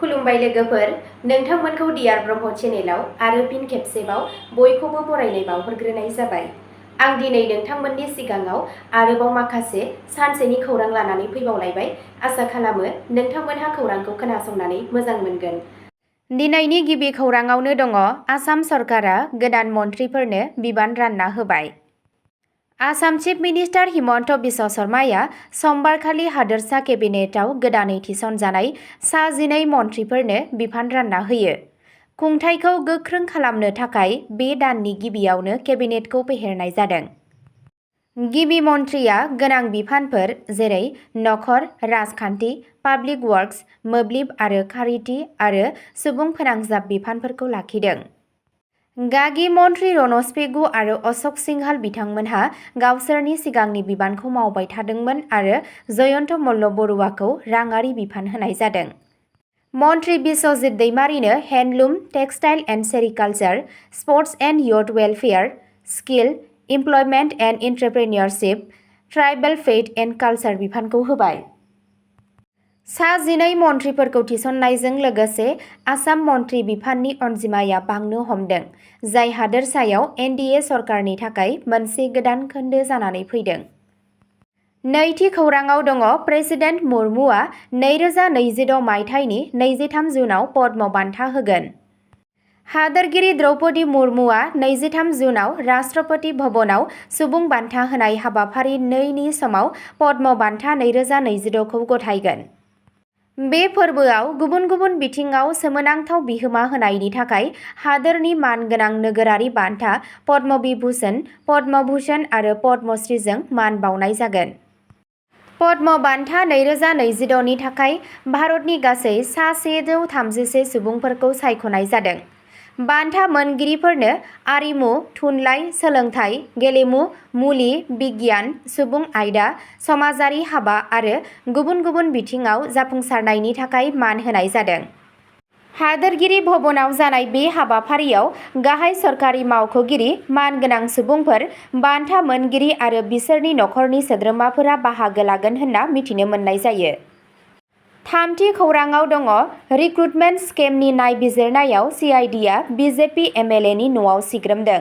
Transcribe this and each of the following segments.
खुलुमबाय लोगोफोर, नोंथांमोनखौ डियार ब्रह्म चेनेलाव आरो फिन खेबसेबाव बयखौबो बरायनाय बावहरग्रोनाय जाबाय। आं दिनै नोंथांमोननि सिगाङाव आरोबाव माखासे सानसेनि खौरां लानानै फैबावलायबाय। आसा खालामो नोंथांमोनहा खौरांखौ खोनासंनानै मोजां मोनगोन। दिनैनि गिबि खौराङावनो दङ आसाम सरकारा गोदान मन्थ्रिफोरनो बिबान रानना होबाय। आसाम चिफ मिनिस्टार हिमन्त बिश्व शर्माया समबारखालि हादोरसा केबिनेटआव गोदानै थिसनजानाय सा 12 मन्थ्रिफोरनो बिबान रानना होयो। खुंथायखौ गोख्रों खालामनो थाखाय बे दाननि गिबियावनो केबिनेटखौ फेहेरनाय जादों। गिबि मन्थ्रिया गोनां बिफानफोर जेरै नखर, राजखान्थि, पाब्लिक वर्क्स, मोब्लिब आरो खारिथि आरो सुबुं फोनांजाब बिफानफोरखौ लाखिदों। गागि मन्थ्रि रनज पेगु आरो अशोक सिंहाल बिथांमोनहा गावसोरनि सिगांनि बिबानखौ मावबाय थादोंमोन आरो जयन्त मल्ल बरुवाखौ राङारि बिफान होनाय जादों। मन्थ्रि बिश्वजित दैमारिनो handloom, textile and sericulture, sports and youth welfare, skill, employment and entrepreneurship, tribal faith and culture बिफानखौ होबाय। सा 12 मन्थ्रिफोरखौ थिसननायजों लोगोसे आसाम मन्थ्रि बिफाननि अनजिमाया बांनो हमदों, जाय हादोरसायाव एनडिए सरकारनि थाखाय मोनसे गोदान खोन्दो जानानै फैदों। नैथि खौराङाव दङ प्रेसिडेन्ट मुर्मुआ 2026 मायथाइनि 23 जुनाव पद्म बान्था होगोन। हादोरगिरि द्रौपदी मुर्मुआ 23 जुनाव राष्ट्रपति भवनाव सुबुं बान्था होनाय हाबाफारि 2 नि समाव पद्म बान्था 2026 खौ गथायगोन। बे फोरबोआव गुबुन गुबुन बिथिङाव सोमोनांथाव बिहोमा होनायनि थाखाय हादोरनि मानगोनां नोगोरारि बान्था पद्म विभूषण, पद्म भूषण आरो पद्मश्रीजों मान बावनाय जागोन। पद्म बान्था 2026 नि थाखाय भारतनि गासै सा 131 सुबुंफोरखौ सायख'नाय जादों। बान्था मोनगिरिफोरनो आरिमु, थुनलाइ, सोलोंथाइ, गेलेमु, मुलि, बिगियान, सुबुं आयदा, समाजारि हाबा आरो गुबुन गुबुन बिथिङाव जाफुंसारनायनि थाखाय मान होनाय जादों। हादोरगिरि भवनाव जानाय बे हाबाफारियाव गाहाय सरकारि मावख'गिरि, मानगोनां सुबुंफोर, बान्था मोनगिरि आरो बिसोरनि नखरनि सोद्रोमाफोरा बाहागो लागोन होनना मिथिनो मोननाय जायो। थामथि खौराङाव दङ रिक्रुटमेन्ट स्केमनि नायबिजिरनायाव सिआइडिआ बिजेपि एमएलएनि न'आव सिग्रोमदों।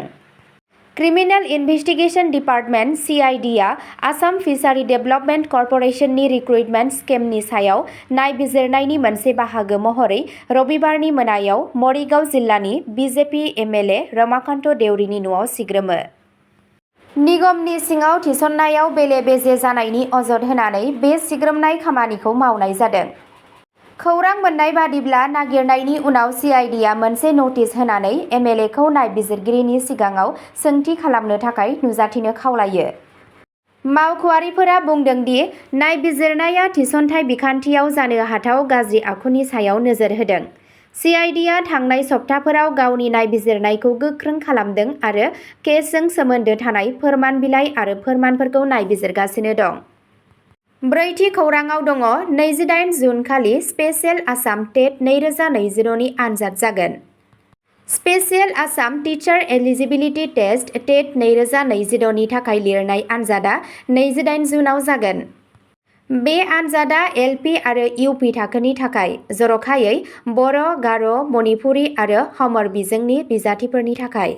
क्रिमिनेल इनभेस्टिगेशन डिपार्टमेन्ट सिआइडिआ आसाम फिसारि डेभेलपमेन्ट कर्प'रेसननि रिक्रुटमेन्ट स्केमनि सायाव नायबिजिरनायनि मोनसे बाहागो महरै रबिबारनि मोनायाव मरिगाव जिल्लानि बिजेपि एमएलए रमाकान्त देउरिनि न'आव सिग्रोमो। निगमनि सिङाव थिसननायाव बेले-बेजे जानायनि अजद होनानै बे सिग्रोमनाय खामानिखौ मावनाय जादों। खौरां मोन्नाय बादिब्ला नागिरनायनि उनाव सिआइडिआ मोनसे नटिस होनानै एमएलएखौ नायबिजिरगिरिनि सिगाङाव सोंथि खालामनो थाखाय नुजाथिनो खावलायो। मावख'आरिफोरा बुंदों दि नायबिजिरनाया थिसनथाय बिखान्थियाव जानो हाथाव गाज्रि आखुनि सायाव नोजोर होदों। सिआइडिआ थांनाय सप्ताफोराव गावनि नायबिजिरनायखौ गोख्रों खालामदों आरो केसजों सोमोन्दो थानाय फोरमान बिलाइ आरो फोरमानफोरखौ नायबिजिरगासिनो दं। ब्रैथि खौराङाव दङ 28 जुन खालि स्पेसियेल आसाम टेट 2026 नि आनजाद जागोन। Special Assam teacher eligibility test TET 2026 नि थाखाय लिरनाय आनजादा 28 जुनाव जागोन। बे आनजादा एलपि आरो इउपि थाखोनि थाखाय, जर'खायै बर', गार', मणिपुरि आरो हमर बिजोंनि बिजाथिफोरनि थाखाय।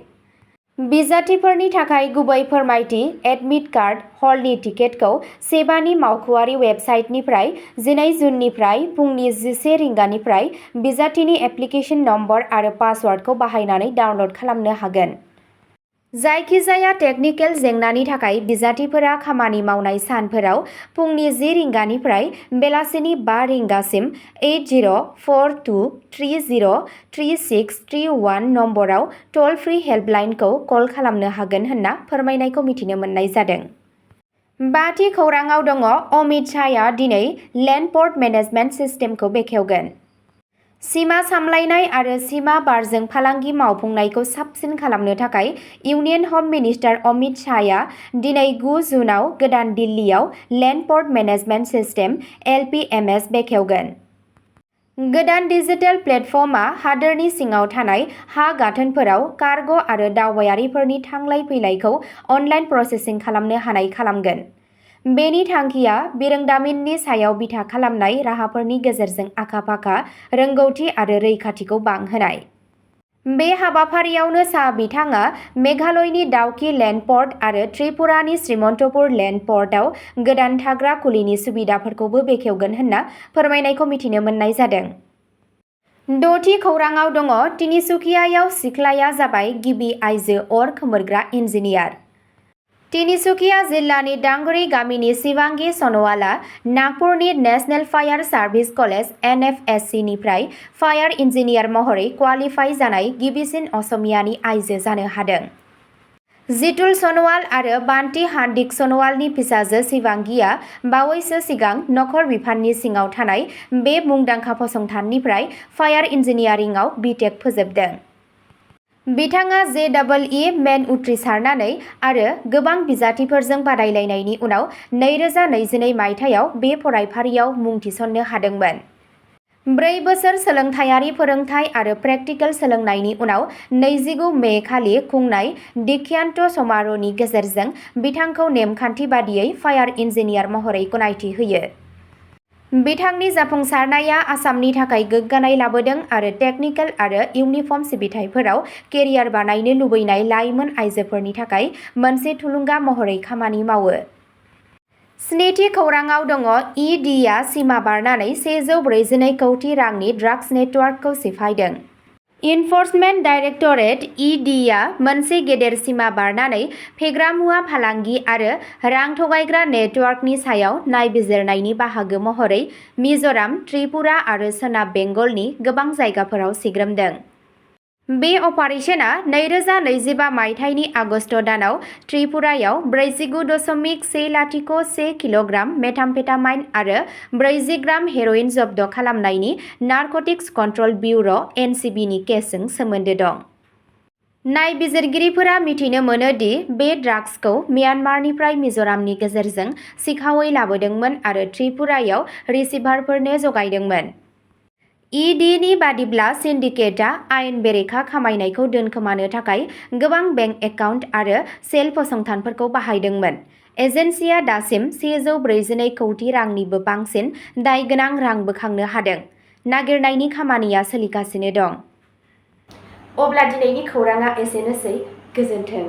बिजाथिफोरनि थाखाय गुबै फोरमायथि एडमिट कार्ड हलनि टिकेटखौ सेबानि मावख'आरि वेबसाइटनिफ्राय 12 जुननिफ्राय फुंनि 11 रिंगानिफ्राय बिजाथिनि एप्लिकेसन नम्बर आरो पासवार्डखौ बाहायनानै डाउनल'ड खालामनो हागोन। जायखिजाया टेकनिकेल जेंनानि थाखाय बिजाथिफोरा खामानि मावनाय सानफोराव फुंनि 10 रिंगानिफ्राय बेलासिनि 5 रिंगासिम 8042303631 नम्बराव टल फ्रि हेल्पलाइनखौ कल खालामनो हागोन होनना फोरमायनायखौ मिथिनो मोननाय जादों। बाथि खौराङाव दङ अमित शाहआ दिनै लेन्ड पर्ट मेनेजमेन्ट सिस्टेमखौ बेखेवगोन। सिमा सामलायनाय आरो सिमा बारजों फालांगि मावफुंनायखौ साबसिन खालामनो थाखाय इउनियन हम मिनिस्टार अमित शाहआ दिनै 9 जुनाव गोदान दिल्लीयाव लेन्ड पर्ट मेनेजमेन्ट सिस्टेम (एलपिएमएस) बेखेवगोन। गोदान डिजिटेल प्लेटफर्मआ हादोरनि सिङाव थानाय हा गाथोनफोराव कार्ग' आरो दावबायारिफोरनि थांलाय फैलायखौ अनलाइन प्रसेसिं खालामनो हानाय खालामगोन। बेनि थांखिया बिरोंदामिननि सायाव बिथा खालामनाय राहाफोरनि गेजेरजों आखा-फाखा रोंगौथि आरो रैखाथिखौ बांहोनाय। बे हाबाफारियावनो बिथाङा मेघालयनि दाउकी लेन्ड पर्ट आरो त्रिपुरानि श्रीमन्तपुर लेन्ड पर्टआव गोदान थाग्रा खुलिनि सुबिदाफोरखौबो बेखेवगोन होनना फोरमायनायखौ मिथिनो मोननाय जादों। 6थि खौराङाव दङ तिनिसुकियायाव सिख्लाया जाबाय गिबि आइजो अर खोमोरग्रा इन्जिनियार। तिनिसुकिया जिल्लानि दांगुरी गामिनि शिवांगी सन'वालआ नागपुरनि national fire service college (NFSC) निफ्राय फायार इन्जिनियार महरै क्वालिफाइ जानाय गिबिसिन असमियानि आइजो जानो हादों। जितुल सन'वाल आरो बान्टी हार्दिक सन'वालनि फिसाजो शिवांगीआ बावैसो सिगां नखर बिफाननि सिङाव थानाय बे मुंदांखा फसंथाननिफ्राय फायार इन्जिनियारिंआव BTech फोजोबदों। बिथाङा JEE मेन उथ्रिसारनानै आरो गोबां बिजाथिफोरजों बादायलायनायनि उनाव 2022 मायथाइयाव बे फरायफारियाव मुं थिसननो हादोंमोन। 4 बोसोर सोलोंथायारि फोरोंथाय आरो प्रेक्टिकेल सोलोंनायनि उनाव 29 मे खालि खुंनाय दीक्षान्त समार'हनि गेजेरजों बिथांखौ नेमखान्थि बादियै फायार इन्जिनियार महरै गनायथि होयो। बिथांनि जाफुंसारनाया आसामनि थाखाय गोग्गानाय लाबोदों आरो टेकनिकेल आरो इउनिफर्म सिबिथाइफोराव केरियार बानायनो लुबैनाय लाइमोन आइजोफोरनि थाखाय मोनसे थुलुंगा महरै खामानि मावो। 7थि खौराङाव दङ EDआ सिमा बारनानै 142 कौटि रांनि ड्राग्स नेटवर्कखौ सिफायदों। इनफर्समेन्ट डाइरेक्टरेट (EDआ मोनसे गेदेर सिमा बारनानै फेग्रा मुवा फालांगि आरो रां थगायग्रा नेटवर्कनि सायाव नायबिजिरनायनि बाहागो महरै मिज'राम, त्रिपुरा आरो सोनाब बेंगलनि गोबां जायगाफोराव सिग्रोमदों। बे अपारेशना 2025 मायथाइनि आगस्त दानाव त्रिपुरायाव 49.101 किल'ग्राम मेथाम्फेटामाइन आरो 40 ग्राम हेर'इन जब्द खालामनायनि नारक'टिक्स कन्ट्रल ब्युर' (NCB)नि केसजों सोमोन्दो दं। नायबिजिरगिरिफोरा मिथिनो मोनो दि बे ड्राग्सखौ म्यानमारनिफ्राय मिज'रामनि गेजेरजों सिखावै लाबोदोंमोन आरो त्रिपुरायाव रिसीभारफोरनो जगायदोंमोन। EDनि बादिब्ला सिन्डिकेटआ आयेन बेरेखा खामायनायखौ दोनखोमानो थाखाय गोबां बेंक एकाउन्ट आरो सेल फसंथानफोरखौ बाहायदोंमोन। एजेन्सिया दासिम 142 कौटि रांनिबो बांसिन दायगोनां रां बोखांनो हादों। नागिरनायनि खामानिया सोलिगासिनो दं। अब्ला दिनैनि खौराङा एसेनोसै। गोजोन्थों।